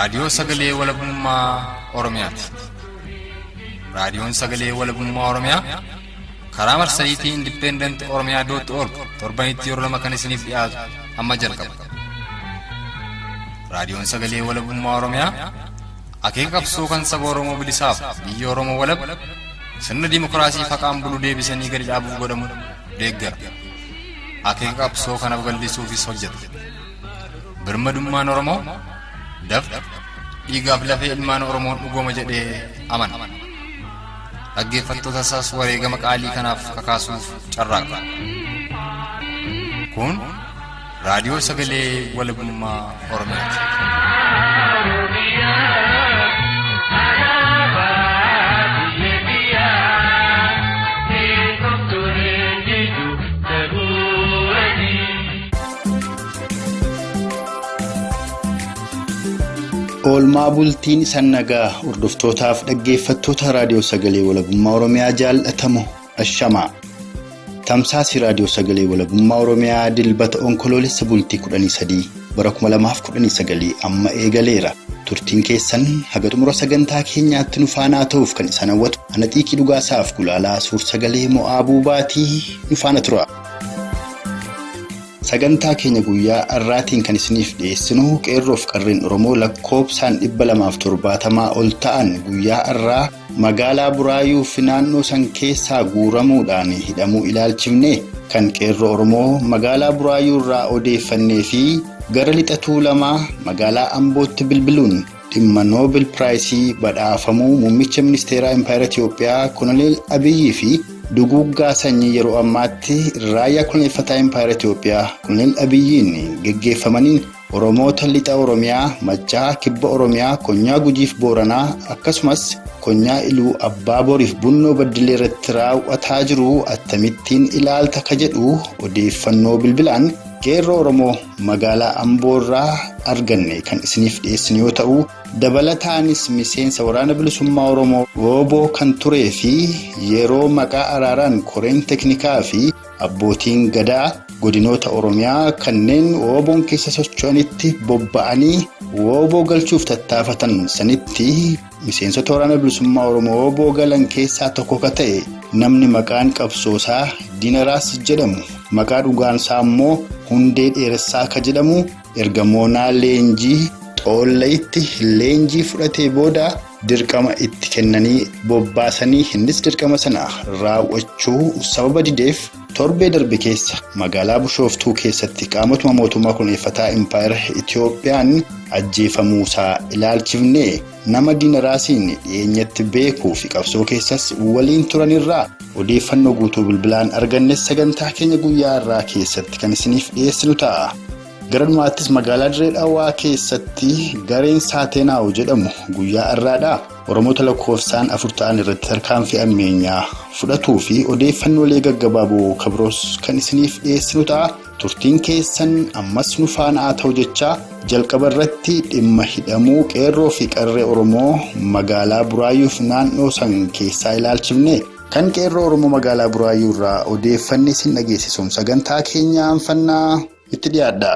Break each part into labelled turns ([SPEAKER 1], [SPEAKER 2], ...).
[SPEAKER 1] Raadiyoo Sagalee Walabummaa Oromiyaati. Raadiyoon Sagalee Walabummaa Oromiyaa karaa marsariitii Independent Oromiyaa dot org torbanitti yeroo lama kan isiniif dhiyaatu amma jalqaba. Raadiyoon Sagalee Walabummaa Oromiyaa akeeka qabsoo kan saba Oromoo bilisaaf biyya Oromoo walab sirna dimokiraasii faqaan bulu deebisanii gadi dhaabuuf godhamu deeggara. Akeeka qabsoo kana babal'isuufis hojjeta. Birmadummaan Oromoo dafqa dhiigaaf lafee ilmaan Oromoon dhugooma jedhee amana. Dhaggeeffattoota isaas wareegama qaalii kanaaf kakaasuuf carraaqa. Kun raadiyoo sagalee walabummaa Oromiyaati.
[SPEAKER 2] Oolmaa bultiin isan nagaa hordoftootaaf dhaggeeffattoota raadiyoo sagalee walabummaa Oromiyaa jaallatamu ashamaa. Tamsaasii raadiyoo sagalee walabummaa Oromiyaa dilbata onkoloolessa bultii 13 bara 2019 amma eegaleera. Turtiin keessan haga xumura sagantaa keenyaatti nu faanaa ta'uuf kan isaan hawwatu ana xiiqii dhugaasaaf gulaalaa suur sagalee mo'aa buubaatii nu faana tura. Sagantaa keenya guyyaa har'aatiin kan isiniif dhiyeessinu qeerroof qarreen Oromoo lakkoofsaan 270 ol ta'an guyyaa har'aa magaalaa Buraayuu fi naannoo san keessaa guuramuudhaan hidhamuu ilaalchifne kan qeerroo Oromoo magaalaa Buraayuu irraa odeeffannee fi gara lixa Tuulamaa magaalaa Ambootti bilbiluun dhimma Noobel Piraayisii badhaafamuu muummicha ministeeraa Impaayera Itiyoophiyaa Koloneel Abiyyi fi duguuggaa sanyii yeroo ammaatti raayyaa koloneeffataa Impaayera Itiyoophiyaa Koloneel Abiyyiin geggeeffamaniin Oromoota lixa Oromiyaa, Maccaa, Kibba Oromiyaa, Konyaa Gujiif Booranaa akkasumas Konyaa Iluu Abbaa Boriif Bunnoo Baddilee irratti raawwataa jiru akkamittiin ilaalta ka jedhu odeeffannoo bilbilaan qeerroo Oromoo magaalaa Amboo irraa arganne kan isiniif dhiyeessinu yoo ta'u, dabalataanis miseensa waraana bilisummaa Oromoo Wooboo kan turee fi yeroo maqaa araaraan koreen teeknikaa fi abbootiin gadaa godinoota Oromiyaa kanneen Wooboon keessa socho'anitti bobba'anii Wooboo galchuuf tattaafatan sanitti miseensota waraana bilisummaa Oromoo Wooboo galan keessaa tokko ka ta'e namni maqaan qabsoosaa Diinaraas jedhamu maqaa dhugaansaa immoo Hundee Dheeressaa ka jedhamu erga moonaa leenjii Xoollayitti leenjii fudhatee booda dirqama itti kennanii bobbaasanii innis dirqama sana raawwachuu sababa dideef torbee darbe keessa magaalaa Bishooftuu keessatti qaamotuma mootummaa koloneeffataa Impaayera Itiyoophiyaan ajjeefamuusaa ilaalchifne nama Diinaraasiin dhiyeenyatti beekuu fi qabsoo keessas waliin turanirraa odeeffannoo guutuu bilbilaan arganne sagantaa keenya guyyaa irraa keessatti kan isiniif dhiyeessinu ta'a. Gara dhumaattis magaalaa Dirree Dhawaa keessatti gareen Saateenaawu jedhamu guyyaa har'aadha. Oromoota lakkoofsaan 4 ta'an irratti tarkaanfii ammeenyaa fudhatuu fi odeeffannoolee gaggabaaboo kabroos kan isiniif dhiyeessinu ta'a. Turtiin keessan ammas nu faana haa ta'u jechaa jalqaba irratti dhimma hidhamuu qeerroo fi qarree Oromoo magaalaa Buraayyuuf naannoo san keessaa ilaalchifne. Kan qeerroo Oromoo magaalaa Buraayyuu irraa odeeffanne isin dhageessisuun sagantaa keenya anfannaa itti dhiyaadha.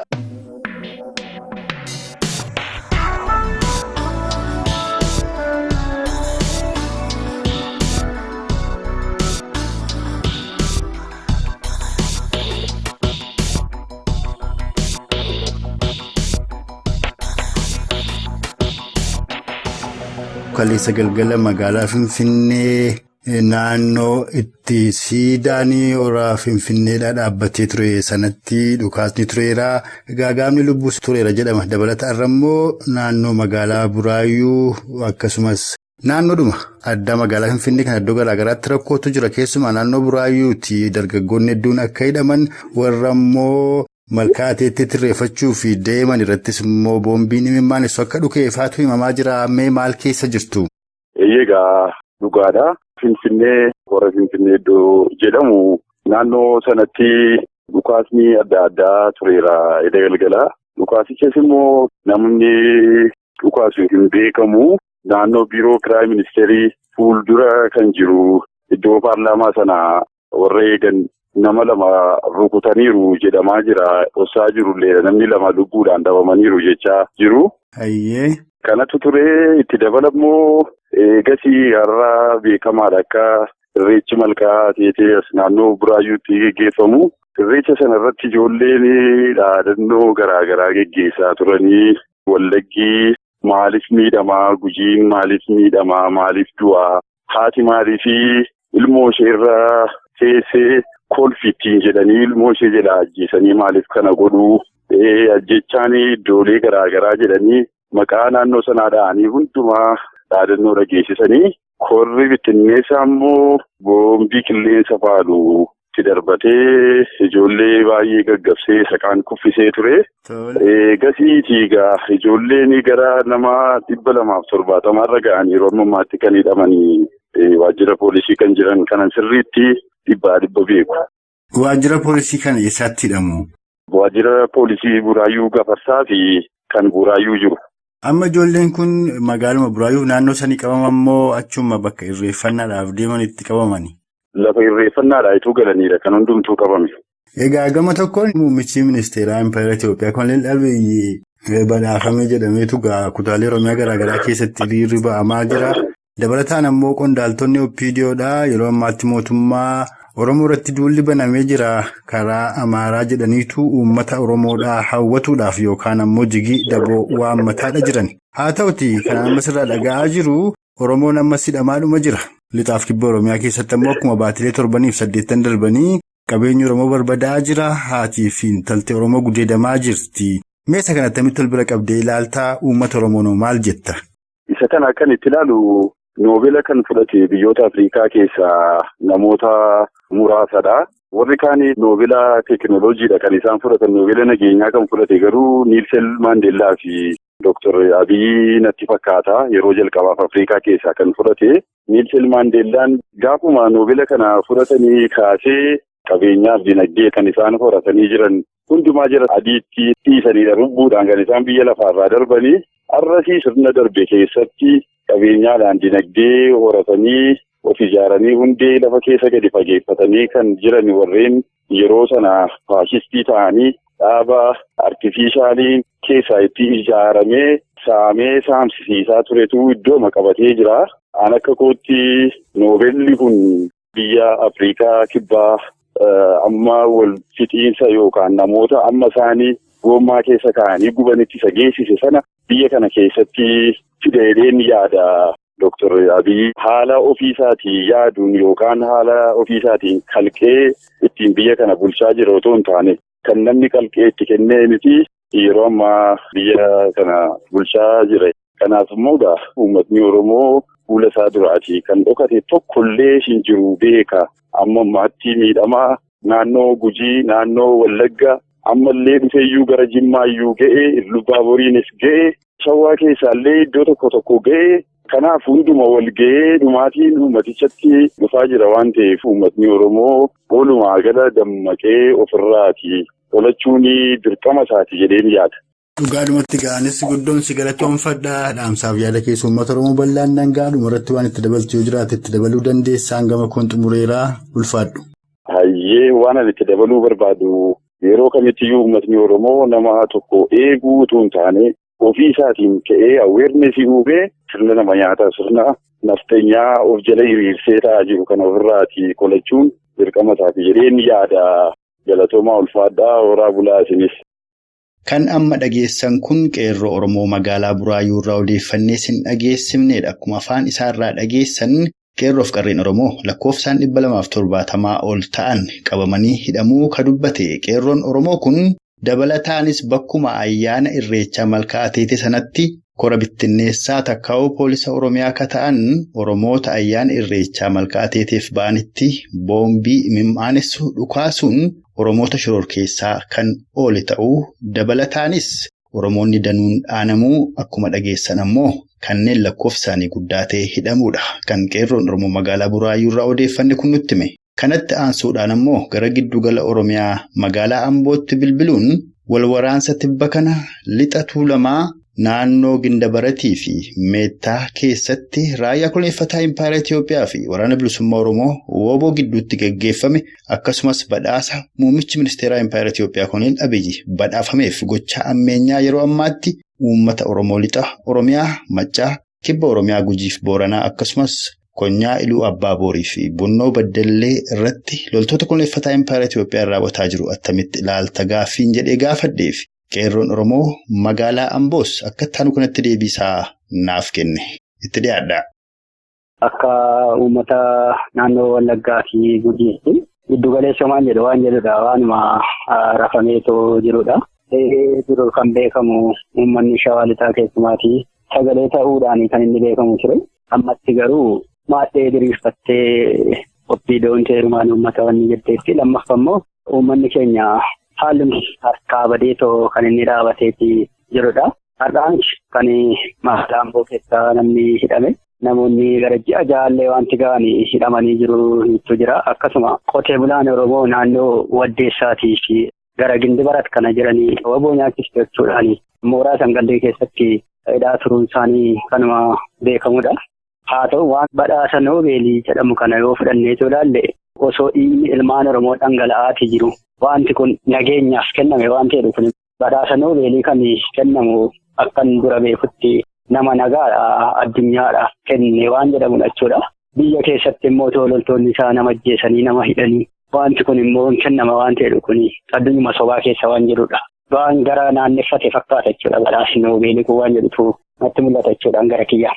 [SPEAKER 2] Kaleessa galgala magaalaa Finfinnee naannoo itti siidaan horaa Finfinneedhaa dhaabbatee ture sanatti dhukaasni tureera. Gaagaamni lubbuus tureera jedhama. Dabalata irra immoo naannoo magaalaa Buraayyuu akkasumas naannoodhuma addaa magaalaa Finfinnee kan iddoo garaagaraatti rakkootu jira. Keessumaa naannoo Buraayyuuti dargaggoonni hedduun akka hidhaman warra immoo malkaa ateetti tirreeffachuu fi deeman irrattis immoo boombiin imimmaan akka dhukeeffaatu himamaa jira. Mee maal keessa jirtu?
[SPEAKER 3] Egaa dhugaadha. Finfinnee hora Finfinnee iddoo jedhamu naannoo sanatti dhukaasni adda addaa tureera edda galgala. Dhukaasichas immoo namni dhukaasu hin beekamu. Naannoo biiroo piraayim ministeerii fuuldura kan jiru iddoo paarlaamaa sana warra eegan nama lama rukutaniiru jedhamaa jira. Ossaa jirullee namni lama lubbuudhaan dhabamaniiru jechaa jiru. Kanatu ture itti dabalammoo eegasii har'a beekamaadha akka irreechi malkaa Ateetee as naannoo Buraayyuutti geggeeffamu. Irreecha sana irratti ijoolleen dhaadannoo garaagaraa geggeessaa turanii Wallaggi maaliif miidhamaa, Gujiin maaliif miidhamaa, maaliif du'aa, haati maaliif ilmoo ishee irra teessee kolfittiin jedhanii ilmoo ishee jalaa ajjeesanii maaliif kana godhuu, ajjechaan iddoolee garaagaraa jedhanii maqaa naannoo sanaa dha'anii hundumaa dhaadannoo dhageessisanii korri bittinneessaa immoo boombii qilleensa faalu itti darbatee ijoollee baay'ee gaggabsee saqaan kuffisee ture. Gasiitii egaa ijoolleen gara nama 270 irra ga'anii yeroo ammaatti kan hidhamanii waajjira poolisii kan jiran kanan sirriitti 100% beeku.
[SPEAKER 2] Waajjira poolisii kana eessaatti hidhamu?
[SPEAKER 3] Waajjira poolisii Buraayyuu Gafarsaa fi kan Buraayyuu jiru.
[SPEAKER 2] Amma ijoolleen kun magaaluma Buraayyuu naannoo sanii qabaman moo achuma bakka irreeffannaadhaaf deeman itti qabamani?
[SPEAKER 3] Lafa irreeffannaadhaa ituu galaniidha kan hundumtuu qabame.
[SPEAKER 2] Egaa gama tokkoon muummichi ministeeraa Impaayera Itoophiyaa Koloneel Abiyyi badhaafame jedhameetu kutaalee Oromiyaa garaagaraa keessatti hiriirri ba'amaa jira. Dabalataan ammoo qondaaltonni OPDOdha. Yeroo ammaatti mootummaa Oromoo irratti duulli banamee jira. Karaa Amaaraa jedhaniitu uummata Oromoodhaa hawwatuudhaaf yookaan ammoo jigii daboo waammataadha jiran. Haa ta'uti kan amma sirraa dhaga'aa jiru Oromoon ammas hidhamaadhuma jira. Lixaaf kibba Oromiyaa keessatti ammoo akkuma baatilee 7 fi 8 darbanii qabeenyi Oromoo barbadaa'aa jira. Haatii fi intalti Oromoo gudeedamaa jirti. Meeshaa kanatti akkamitti wal bira qabdee ilaaltaa uummata Oromoo maal jetta?
[SPEAKER 3] Isa kana akkan itti ilaalu Noobela kan fudhate biyyoota Afrikaa keessaa namoota muraasadha. Warri kaan noobela teekinooloojiidha kan isaan fudhatan. Noobela nageenyaa kan fudhate garuu Niilsen Maandeellaa fi Dooktar Abiyyi natti fakkaata. Yeroo jalqabaaf Afrikaa keessaa kan fudhate. Niilsen Maandeellaan gaafuma noobela kana fudhatanii kaasee qabeenyaaf dinagdee kan isaan horatanii jiran hundumaa jira adiitti dhiisanidha. Lubbuudhaan kan isaan biyya lafaarraa darbanii har'asii sirna darbe keessatti qabeenyaadhaan dinagdee horatanii of ijaaranii hundee lafa keessa gadi fageeffatanii kan jiran warreen yeroo sana faashistii ta'anii dhaaba artifishaalii keessaa itti ijaaramee saamee saamsisiisaa turetu iddooma qabatee jira. An akka kootti noobelli kun biyya Afrikaa kibbaa amma wal fixiinsa yookaan namoota amma isaanii gommaa keessa kaa'anii gubanitti isa geessise sana biyya kana keessatti fideedeen yaada. Dooktar Abiyyi haala ofiisaatiin yaaduun yookaan haala ofiisaatiin kalqee ittiin biyya kana bulchaa jira otoo hin taane kan namni kalqee itti kennee miti yeroo ammaa biyya kana bulchaa jira. Kanaaf immoo egaa uummatni Oromoo fuula isaa duraatii kan dhokate tokkollee hin jiru beeka. Amma ammaatti miidhamaa naannoo Gujii, naannoo Wallagga ammallee dhufeeyyuu gara Jimmaayyuu ga'e, Illubaaboriinis ga'e, Shawaa keessaallee iddoo tokko tokko ga'e. Kanaaf hunduma wal ga'ee dhumaatiin uummatichatti dhufaa jira waan ta'eef uummatni Oromoo walumaa gala dammaqee ofirraati tolachuun dirqama isaati jedheen yaada.
[SPEAKER 2] Dhugaadhumatti ga'anis guddoon si galatoonfadha. Dhaamsaaf yaada keessa uummata Oromoo bal'aan dhangaadhuma irratti waan itti dabaltu yoo jiraate itti dabaluu dandeessaan gama koon xumureeraa ulfaadhu.
[SPEAKER 3] Hayyee waan ani itti dabaluu barbaadu yeroo kamittiyyuu uummatni Oromoo nama tokko eeguu utuu hin taane ofii isaatiin ka'ee aweernesii uumee sirna nama nyaataa sirna nafteenyaa of jala hiriirsee taa'aa jiru kana ofirraati qolachuun dirqama isaati jedheen yaada. Galatoomaa ulfaadhaa horaa bulaa isinis.
[SPEAKER 2] Kan amma dhageessan kun qeerroo Oromoo magaalaa Buraayyuu irraa odeeffannee sin dhageessifnedha. Akkuma afaan isaarraa dhageessan qeerroof qarreen Oromoo lakkoofsaan 270 ol ta'an qabamanii hidhamuu ka dubbate. Qeerroon Oromoo kun dabalataanis bakkuma ayyaana irreechaa malkaa Ateetee sanatti kora bittinneessaa takkaa'uu poolisa Oromiyaa akka ta'an Oromoota ayyaana irreechaa malkaa Ateeteef ba'anitti boombii mim'aanessu dhukaasuun Oromoota shororkeessaa kan oole ta'uu dabalataanis Oromoonni danuun dhaanamuu akkuma dhageessan ammoo kanneen lakkoofsaanii guddaa ta'e hidhamuudha. Kan qeerroon Oromoo magaalaa Buraayyuu irraa odeeffanne kun nutti hime. Kanatti aansuudhaan ammoo gara giddugala Oromiyaa magaalaa Ambootti bilbiluun wal waraansa tibba kana lixa Tuulamaa naannoo Gindabaratii fi Meettaa keessatti raayyaa koloneeffataa Impaayera Itoophiyaa fi waraana bilisummaa Oromoo WBO gidduutti gaggeeffame akkasumas badhaasa muummichi ministeeraa Impaayera Itoophiyaa Koloneel Abiyyi badhaafameef gocha ammeenyaa yeroo ammaatti. Uummata Oromoo lixa Oromiyaa, Maccaa, Kibba Oromiyaa, Gujiif Booranaa akkasumas Konyaa Iluu Abbaa Boorii fi Bunnoo Baddallee irratti loltoota kunuunfataa Impaayera Itoophiyaa raawwataa jiru attamitti ilaalta gaaffiin jedhee gaafadheef qeerroon Oromoo magaalaa Amboos akka itti kanatti deebiisaa naaf kenne. Itti dhiyaadha.
[SPEAKER 4] Akka uummata naannoo Wallaggaa fi Gujiitti giddu galeessa waan jedhu waan jedhudha. Waanuma rafameetoo jirudha. Jiru kan beekamu uummanni Shawaa Lixaa keessumaatii sagalee ta'uudhaan kan inni beekamu ture. Ammatti garuu maadhee diriirfattee qophii doontee heerumaan uummata wanni jetteetti. Lammaffaa immoo uummanni keenya haalli harkaa badeetoo kan inni dhaabateeti jirudha. Har'aan kan magaalaa Amboo keessaa namni hidhame. Namoonni gara ji'a jaallee wanti ga'anii hidhamanii jirutu jira. Akkasuma qotee bulaan Oromoo naannoo Waddeessaatii fi gara Gindibarat kana jiranii waboo nyaachistu jechuudhaan mooraa Sangallee keessatti hidhaa turuun isaanii kanuma beekamudha. Haa ta'u waan badhaasa Noobeelii jedhamu kana yoo fudhannee ilaalle osoo dhiigni ilmaan Oromoo dhangala'aatii jiru wanti kun nageenyaaf kenname waan ta'eef kun badhaasa Noobeelii kan kennamu akkan dura beekutti nama nagaadha addunyaadhaaf kenne waan jedhamudha jechuudha. Biyya keessatti immoo loltoonni isaa nama ajjeesanii nama hidhanii wanti kun immoo kennama waan ta'eef kun addunyuma sobaa keessa waan jirudha. Waan gara naanneffate fakkaata jechuudha badhaasni Noobeelii kun waan jedhutu natti mul'ata jechuudha gara kiyya.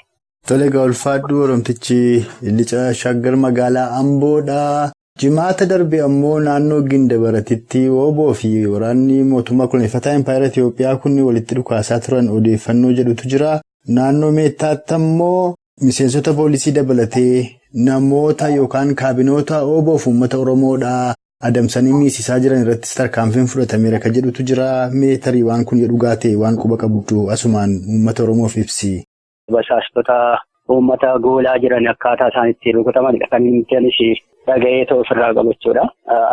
[SPEAKER 2] Tole egaa ulfaadhu Oromtichi lixa Shaggar magaalaa Amboodha. Jimaata darbe ammoo naannoo Gindabaratitti Wooboo fi waraanni mootummaa kunuunfataa Impaayera Itoophiyaa kun walitti dhukaasaa turan odeeffannoo jedhutu jira. Naannoo Meettaatti ammoo miseensota poolisii dabalatee namoota yookaan kaabinoota Wooboo fi uummata Oromoodha adamsanii miisisaa jiran irrattis tarkaanfiin fudhatameera kan jedhutu jira. Meetarii waan kun dhugaa ta'e waan quba qabdu asumaan uummata Oromoof ibsi.
[SPEAKER 4] Basaastota uummata goolaa jiran akkaataa isaan itti rukutamanidha. Kan inni dhaga'ee ofirraa qabu jechuudha.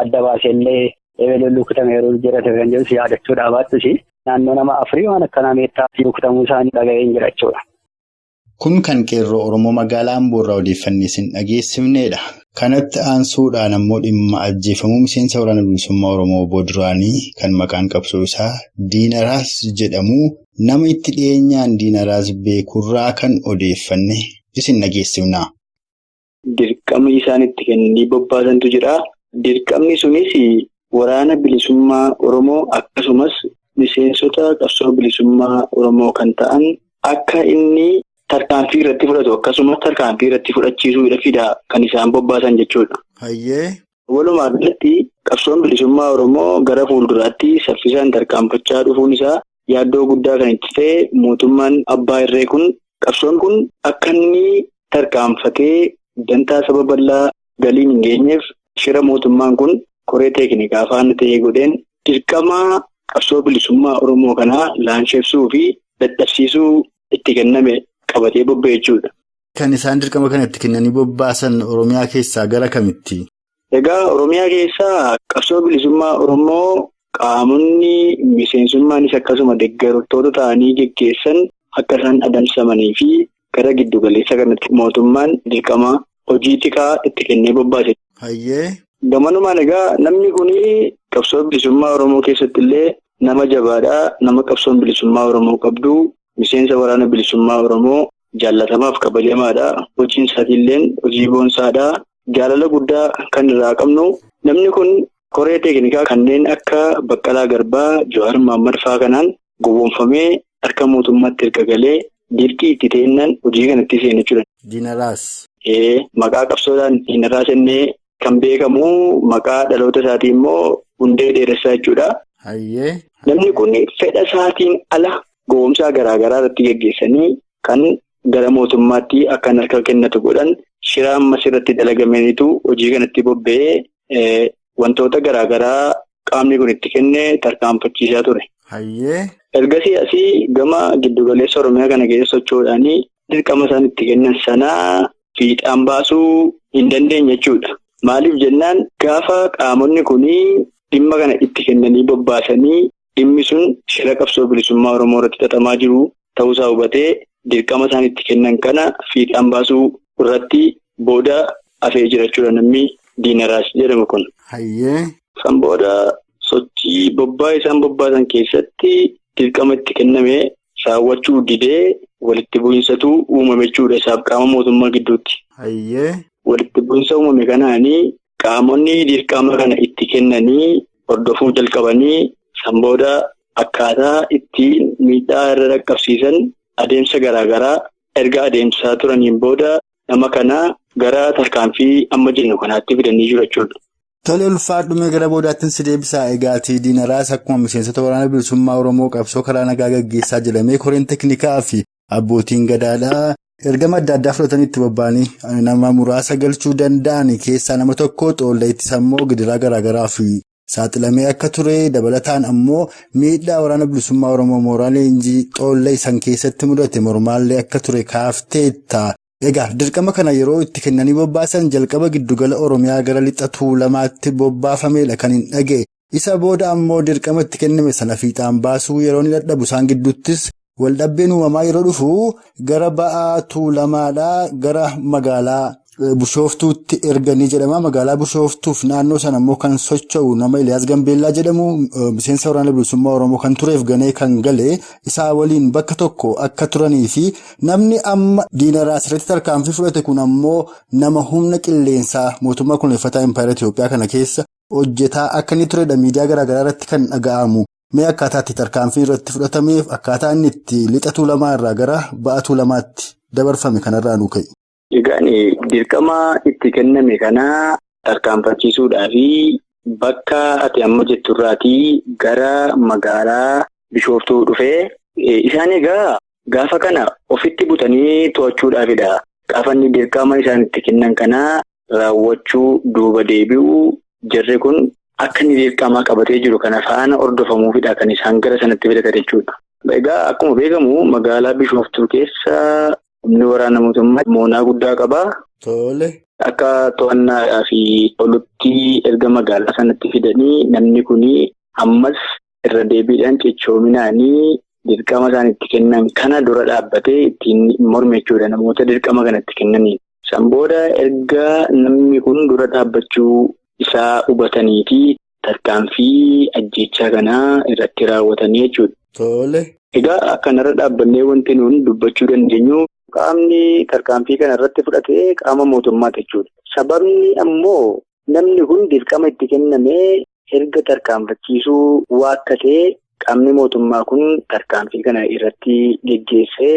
[SPEAKER 4] Adda baasee illee ebeluun rukutame yeroo jirate kan jedhus yaadachuudhaa baattus naannoo nama afurii waan akkanaa meettaa rukutamuu isaanii dhaga'ee jira jechuudha.
[SPEAKER 2] Kun kan qeerroo Oromoo magaalaa Amboorraa odeeffannee isin dhageessifnedha. Kanatti aansuudhaan ammoo dhimma ajjeefamuu miseensa waraana bilisummaa Oromoo obbo Duraanii kan maqaan qabsoo isaa Diinaraas jedhamu nama itti dhiyeenyaan Diinaraas beekurraa kan odeeffanne isin dhageessifna.
[SPEAKER 5] Dirqamni isaan itti kennanii bobbaasantu jira. Dirqamni sunis waraana bilisummaa Oromoo akkasumas miseensota qabsoo bilisummaa Oromoo kan ta'an akka inni tarkaanfii irratti fudhatu akkasumas tarkaanfii irratti fudhachiisuudha fida kan isaan bobbaasan jechuudha.
[SPEAKER 2] Hayyee.
[SPEAKER 5] Walumaa galatti qabsoon bilisummaa Oromoo gara fuulduraatti saffisaan tarkaanfachaa dhufuun isaa yaaddoo guddaa kan itti ta'e mootummaan abbaa irree kun qabsoon kun akka inni tarkaanfatee dantaa saba bal'aa galiin hin geenyeef shira mootummaan kun koree teeknikaa faana ta'ee godheen dirqama qabsoo bilisummaa Oromoo kanaa laansheessuu fi dadhabsiisuu itti kenname qabatee bobba'e jechuudha.
[SPEAKER 2] Kan isaan dirqama kana itti kennanii bobbaasan Oromiyaa keessaa gara kamitti?
[SPEAKER 5] Egaa Oromiyaa keessaa qabsoo bilisummaa Oromoo qaamonni miseensummaan akkasuma deeggartoota ta'anii geggeessan akka isaan adamsamanii fi gara giddu galeessa kanatti mootummaan dirqama hojii tikaa itti kennee bobbaase.
[SPEAKER 2] Hayyee.
[SPEAKER 5] Gamanumaan egaa namni kun qabsoo bilisummaa Oromoo keessatti illee nama jabaadha. Nama qabsoon bilisummaa Oromoo qabdu miseensa waraana bilisummaa Oromoo jaallatamaaf kabajamaadha. Hojiin isaatiillee hojii boonsaadha. Jaalala guddaa kan irraa qabnu namni kun koree teeknikaa kanneen akka Baqqalaa Garbaa, Jawaar Mohaammed fa'aa kanaan gowwoomfamee harka mootummaatti erga galee dirqii itti ta'innan hojii kanatti seene jechuudha.
[SPEAKER 2] Diinaraas.
[SPEAKER 5] Maqaa qabsoodhaan Diinaraas innee kan beekamu maqaa dhaloota isaatii immoo Hundee Dheeressaa jechuudha.
[SPEAKER 2] Hayyee.
[SPEAKER 5] Namni kun fedha isaatiin ala gowwoomsaa garaa garaa irratti geggeessanii kan gara mootummaatti akka harka kennatu godhan shira ammas irratti dalagamaniitu hojii kanatti bobba'ee wantoota garaa garaa qaamni kun itti kenne tarkaanfachiisaa ture.
[SPEAKER 2] Hayyee.
[SPEAKER 5] Ergasii asii gama giddugaleessa Oromiyaa kana keessa socho'uudhaan dirqama isaan itti kennan sanaa fiixaan baasuu hin dandeenye jechuudha. Maaliif jennaan gaafa qaamonni kun dhimma kana itti kennanii bobbaasanii dhimmi sun shira qabsoo bilisummaa Oromoo irratti xaxamaa jiru ta'uusaa hubatee dirqama isaan itti kennan kana fiixaan baasuu irratti booda hafee jira jechuudha namni Diinaraas jedhamu kun.
[SPEAKER 2] Hayyee.
[SPEAKER 5] San booda sochii bobbaa isaan bobbaasan keessatti dirqama itti kenname raawwachuu didee walitti bu'iinsatu uumame jechuudha isaaf qaama mootummaa gidduutti. Walitti bu'iinsa uumame kanaanii qaamonni dirqama kana itti kennanii hordofuu jalqabanii san booda akkaataa ittiin miidhaa irra dhaqqabsiisan adeemsa garaagaraa erga adeemsaa turaniin booda nama kana gara tarkaanfii amma jennu kanaatti fidanii jiru jechuudha.
[SPEAKER 2] Tole ulfaadhume gara boodaatti si deebisaa. Egaa Diinaraas akkuma miseensota waraana bilisummaa Oromoo qabsoo karaa nagaa gaggeessaa jedhamee koreen teeknikaa fi abbootiin gadaadhaa ergama adda addaa fudhatanii itti bobba'anii nama muraasa galchuu danda'an keessaa nama tokko xoolla ittisa immoo gidiraa garaagaraa fi saaxilamee akka ture dabalataan ammoo miidhaa waraana bilisummaa Oromoo mooraa leenjii xoolla isan keessatti mudate mormaallee akka ture kaafteetta. Egaa dirqama kana yeroo itti kennanii bobbaasan jalqaba giddugala Oromiyaa gara lixa Tuulamaatti bobbaafameedha kan hin dhaga'e. Isa booda ammoo dirqama itti kenname sana fiixaan baasuu yeroo inni dadhabu isaan gidduuttis waldhabbeen uumamaa yeroo dhufu gara ba'aa Tuulamaadhaa gara magaalaa Bishooftuutti erganii jedhama. Magaalaa Bishooftuuf naannoo sana immoo kan socho'u nama Iliyaas Gambeellaa jedhamu miseensa waraana bilisummaa Oromoo kan tureef ganee kan gale isaa waliin bakka tokko akka turanii fi namni amma Diinaraas irratti tarkaanfii fudhate kun ammoo nama humna qilleensaa mootummaa kunuunfataa Impaayera Itoophiyaa kana keessa hojjetaa akka inni turedha. Miidiyaa garaagaraa irratti kan dhaga'amu. Mee akkaataa itti tarkaanfii irratti fudhatameef akkaataa inni itti lixa Tuulamaa irraa gara ba'a Tuulamaatti dabarfame kanarraa nu ka'e.
[SPEAKER 5] Egaan dirqama itti kenname kana tarkaanfachiisuudhaa fi bakka ati amma jetturraatii gara magaalaa Bishooftuu dhufee isaan egaa gaafa kana ofitti butanii to'achuudhaafidha. Gaafa inni dirqama isaan itti kennan kana raawwachuu duuba deebi'u jarri kun akka inni dirqama qabatee jiru kana faana hordofamuufidha kan isaan gara sanatti fidatan jechuudha. Egaa akkuma beekamu magaalaa Bishooftuu keessa humni waraana mootummaa moonaa guddaa qaba.
[SPEAKER 2] Tole.
[SPEAKER 5] Akka to'annaadhaa fi olutti erga magaalaa sanatti fidanii namni kun ammas irra deebiidhaan cichoominaanii dirqama isaan itti kennan kana dura dhaabbatee ittiin morme jechuudha namoota dirqama kana itti kennaniin. San booda erga namni kun dura dhaabbachuu isaa hubatanii fi tarkaanfii ajjechaa kanaa irratti raawwatanii jechuudha.
[SPEAKER 2] Tole.
[SPEAKER 5] Egaa akkanarra dhaabbannee wanti nuun dubbachuu dandeenyu. Qaamni tarkaanfii kana irratti fudhatee qaama mootummaati jechuudha. Sababni ammoo namni kun dirqama itti kennamee erga tarkaanfachiisuu waakkatee qaamni mootummaa kun tarkaanfii kana irratti geggeessee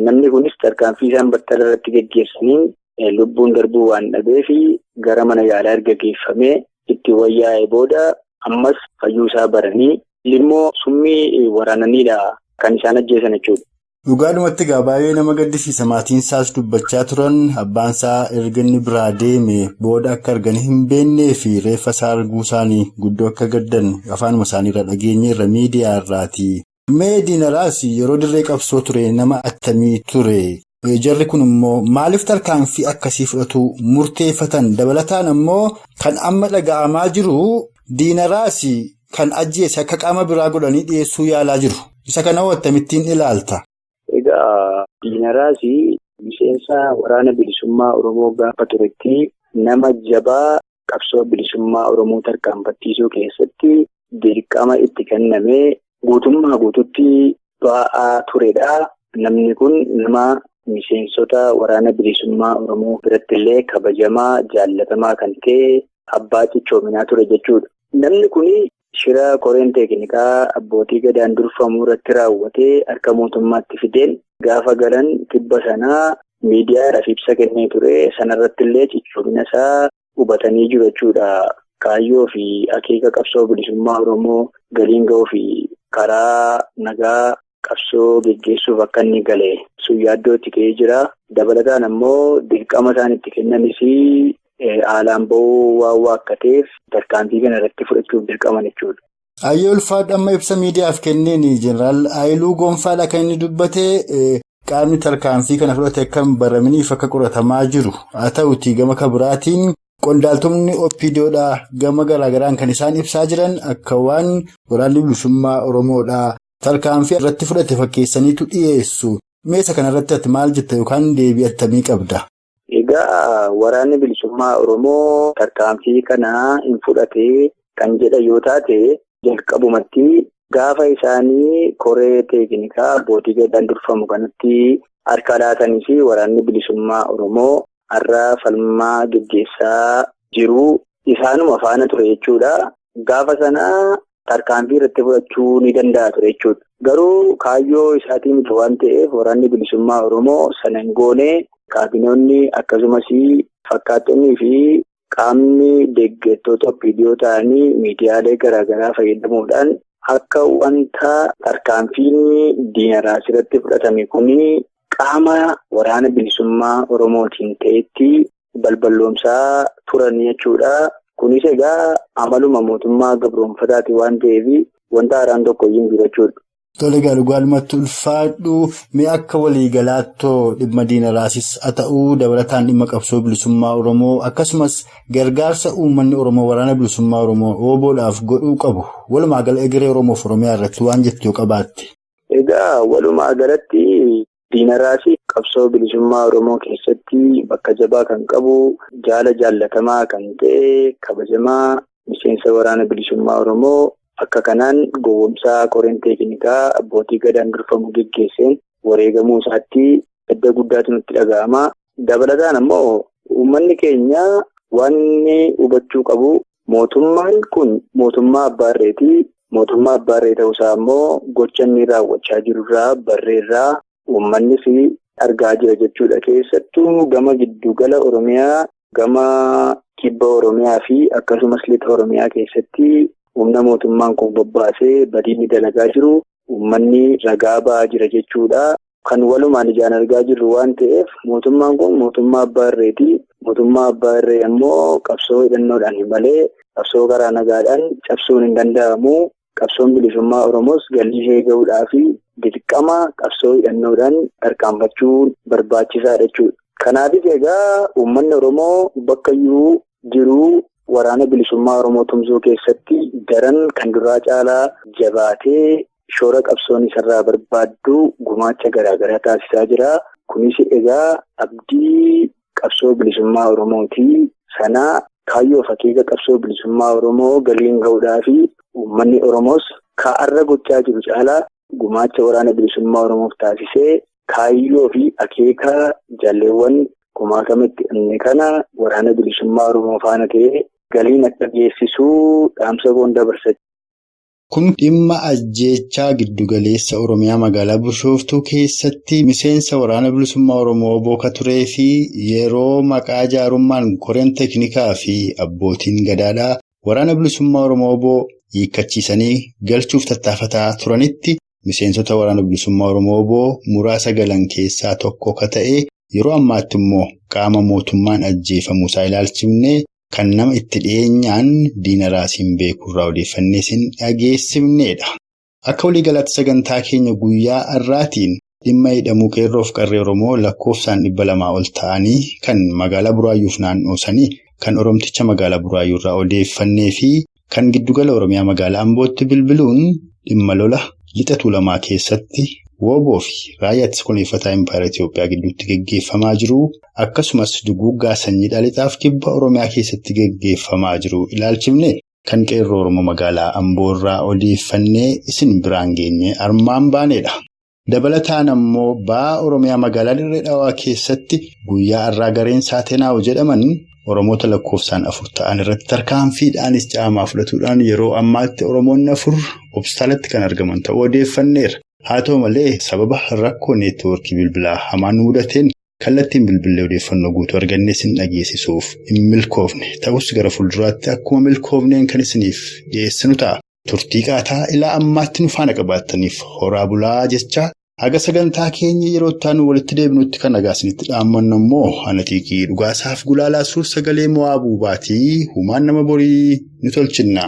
[SPEAKER 5] namni kunis tarkaanfii isaan battala irratti geggeessaniin lubbuun darbuu waan dhabee fi gara mana yaalaa erga geeffamee itti wayyaa'ee booda ammas fayyuu isaa baranii immoo summii waraananiidha kan isaan ajjeesan jechuudha.
[SPEAKER 2] Dhugaadhumatti egaa baay'ee nama gaddisiisa. Maatiin isaas dubbachaa turan abbaan isaa erga inni biraa deeme booda akka arganii hin beeknee fi reeffa isaa arguu isaanii guddoo akka gaddan afaanuma isaaniirra dhageenyeerra miidiyaa irraati. Mee Diinaraas yeroo dirree qabsoo ture nama attamii ture? Jarri kun immoo maaliif tarkaanfii akkasii fudhatu murteeffatan? Dabalataan ammoo kan amma dhaga'amaa jiru Diinaraas kan ajjeese akka qaama biraa godhanii dhiyeessuu yaalaa jiru. Isa kana hoo akkamittiin ilaalta?
[SPEAKER 5] Egaa Diinaraas miseensa waraana bilisummaa Oromoo gaafa turetti nama jabaa qabsoo bilisummaa Oromoo tarkaanfachiisuu keessatti dirqama itti kennamee guutummaa guututti ba'aa turedha. Namni kun nama miseensota waraana bilisummaa Oromoo biratti illee kabajamaa jaallatamaa kan ta'e abbaa cichoominaa ture jechuudha. Namni kun shira koreen teeknikaa abbootii gadaan durfamuu irratti raawwatee harka mootummaatti fideen gaafa galan tibba sanaa miidiyaadhaaf ibsa kennee ture. Sanarratti illee cichoomina isaa hubatanii jiru jechuudha. Kaayyoo fi akeeka qabsoo bilisummaa Oromoo galiin ga'uu fi karaa nagaa qabsoo geggeessuuf akka inni gale sun yaaddoo itti ka'ee jira. Dabalataan ammoo dirqama isaan itti kennanis haalaan ba'uu waan waakkateef tarkaanfii kana irratti fudhachuuf dirqaman jechuudha.
[SPEAKER 2] Ayyee ulfaadhu amma ibsa miidiyaaf kenneen Jeneraal Haayiluu Gonfaadha kan inni dubbate qaamni tarkaanfii kana fudhate akka hin baraminiif akka qoratamaa jiru. Haa ta'utii gama kabiraatiin qondaaltonni OPDOdhaa gama garaagaraan kan isaan ibsaa jiran akka waan waraanni bilisummaa Oromoodhaa tarkaanfii irratti fudhate fakkeessaniitu dhiyeessu. Meeshaa kanarratti ati maal jetta yookaan deebii attamii qabda?
[SPEAKER 5] Egaa waraanni bilisummaa Oromoo tarkaanfii kana hin fudhate kan jedha yoo taate jalqabumatti Gaafa isaanii koree teeknikaa abbootii gadaan durfamu kanatti harka laatanii fi waraanni bilisummaa Oromoo har'a falmaa geggeessaa jiru isaanuma faana ture jechuudha. Gaafa sana tarkaanfii irratti fudhachuu ni danda'a ture jechuudha. Garuu kaayyoo isaatii miti waan ta'eef waraanni bilisummaa Oromoo sana hin goone kaabinoonni akkasumas fakkaattonnii fi qaamni deeggartoota OPDO ta'anii miidiyaalee garaagaraa fayyadamuudhaan akka wanta tarkaanfiin diinaraas irratti fudhatame kuni qaama waraana bilisummaa Oromootiin ta'etti balballoomsaa turan jechuudha. Kunis egaa amaluma mootummaa gabroonfataati waan ta'eef wanta haaraan tokko hin jiru jechuudha.
[SPEAKER 2] Tole egaa dhugaalumatti ulfaadhu mee akka waliigalaattoo dhimma diinaraasis haa ta'uu dabalataan dhimma qabsoo bilisummaa Oromoo akkasumas gargaarsa uummanni Oromoo waraana bilisummaa Oromoo OBOdhaaf godhuu qabu walumaa gala egeree Oromoof Oromiyaa irratti waan jettu yoo qabaatte.
[SPEAKER 5] Egaa walumaa galatti diinaraasii qabsoo bilisummaa Oromoo keessatti bakka jabaa kan qabu jaala jaallatamaa kan ta'e kabajamaa miseensa waraana bilisummaa Oromoo. Akka kanaan gowwomsaa koreen teeknikaa abbootii gadaan durfamu geggeesseen wareegamuu isaatti gadda guddaatu nutti dhaga'ama. Dabalataan ammoo uummanni keenya waan inni hubachuu qabu mootummaan kun mootummaa abbaa irreeti. Mootummaa abbaa irree ta'uusaa immoo gocha inni raawwachaa jirurraa barreerraa uummannis argaa jira jechuudha. Keessattuu gama giddugala Oromiyaa, gama kibba Oromiyaa fi akkasumas lixa Oromiyaa keessatti. Humna mootummaan kun bobbaasee badiin dalagaa jiru uummanni ragaa ba'aa jira jechuudha. Kan walumaan ijaan argaa jirru waan ta'eef mootummaan kun mootummaa abbaa irreeti. Mootummaa abbaa irree ammoo qabsoo hidhannoodhaan malee qabsoo karaa nagaadhaan cabsuun hin danda'amu. Qabsoon bilisummaa Oromoos galii ishee gahuudhaa fi dirqama qabsoo hidhannoodhaan tarkaanfachuun barbaachisaadha jechuudha. Kanaafis egaa uummanni Oromoo bakka iyyuu jiru. Waraana bilisummaa Oromoo tumsuu keessatti daran kan duraa caalaa jabaatee shoora qabsoon isarraa barbaaddu gumaacha garaagaraa taasisaa jira. Kunis egaa abdii qabsoo bilisummaa Oromooti. Sana kaayyoo fakkeenya qabsoo bilisummaa Oromoo galiin gahuudhaa fi uummanni Oromoos kaa'arra gochaa jiru caalaa gumaacha waraana bilisummaa Oromoof taasisee kaayyoo fi akeeka jaalleewwan kumaatamitti inni kana waraana bilisummaa Oromoo faana ta'ee galiin akka geessisuu dhaamsa koon dabarsa.
[SPEAKER 2] Kun dhimma ajjeechaa giddugaleessa Oromiyaa magaalaa Bishooftuu keessatti miseensa waraana bilisummaa Oromoo booka turee fi yeroo maqaa jaarummaan koreen teeknikaa fi abbootiin gadaadhaa waraana bilisummaa Oromoo oboo hiikkachiisanii galchuuf tattaafataa turanitti miseensota waraana bilisummaa Oromoo oboo muraasa galan keessaa tokko ka ta'e. Yeroo ammaatti immoo qaama mootummaan ajjeefamuusaa ilaalchifnee kan nama itti dhiyeenyaan diinaraasiin beekurraa odeeffannee isin dhageessifnedha. Akka waliigalaatti sagantaa keenya guyyaa har'aatiin dhimma hidhamuu qeerroof qarree Oromoo lakkoofsaan 200 ol ta'anii kan magaalaa Buraayyuuf naannoo sanii kan Oromticha magaalaa Buraayyuurraa odeeffannee fi kan giddugala Oromiyaa magaalaa Ambootti bilbiluun dhimma lola lixa Tuulamaa keessatti. WBO fi raayyaa ittisa kunuunfataa Impaayera Itiyoophiyaa gidduutti geggeeffamaa jiru akkasumas duguuggaa sanyii lixaaf kibba Oromiyaa keessatti geggeeffamaa jiru ilaalchifne kan qeerroo Oromoo magaalaa Amboorraa odeeffannee isin biraan geenye armaan baanedha. Dabalataan ammoo ba'aa Oromiyaa magaalaa Dirree Dhawaa keessatti guyyaa har'aa gareen Saatenaa'u jedhaman Oromoota lakkoofsaan 4 ta'an irratti tarkaanfiidhaanis caamaa fudhatuudhaan yeroo ammaatti Oromoonni 4 hospitaalatti kan argaman ta'uu odeeffanneera. Haa ta'u malee sababa rakkoo neetwoorkii bilbilaa hamaan mudateen kallattiin bilbilee odeeffannoo guutuu argannee isin dhageessisuuf hin milkoofne. Ta'us gara fuulduraatti akkuma milkoofneen kan isiniif dhiyeessinu ta'a. Turtii qaataa ilaa ammaatti nu faana qabaattaniif horaa bulaa jecha haga sagantaa keenya yeroo itti aanu walitti deebinutti kan nagaa isinitti dhaammannu immoo ana xiiqii dhugaasaaf gulaalaa suur sagalee mo'aa buubaatii humaan nama borii nu tolchinna.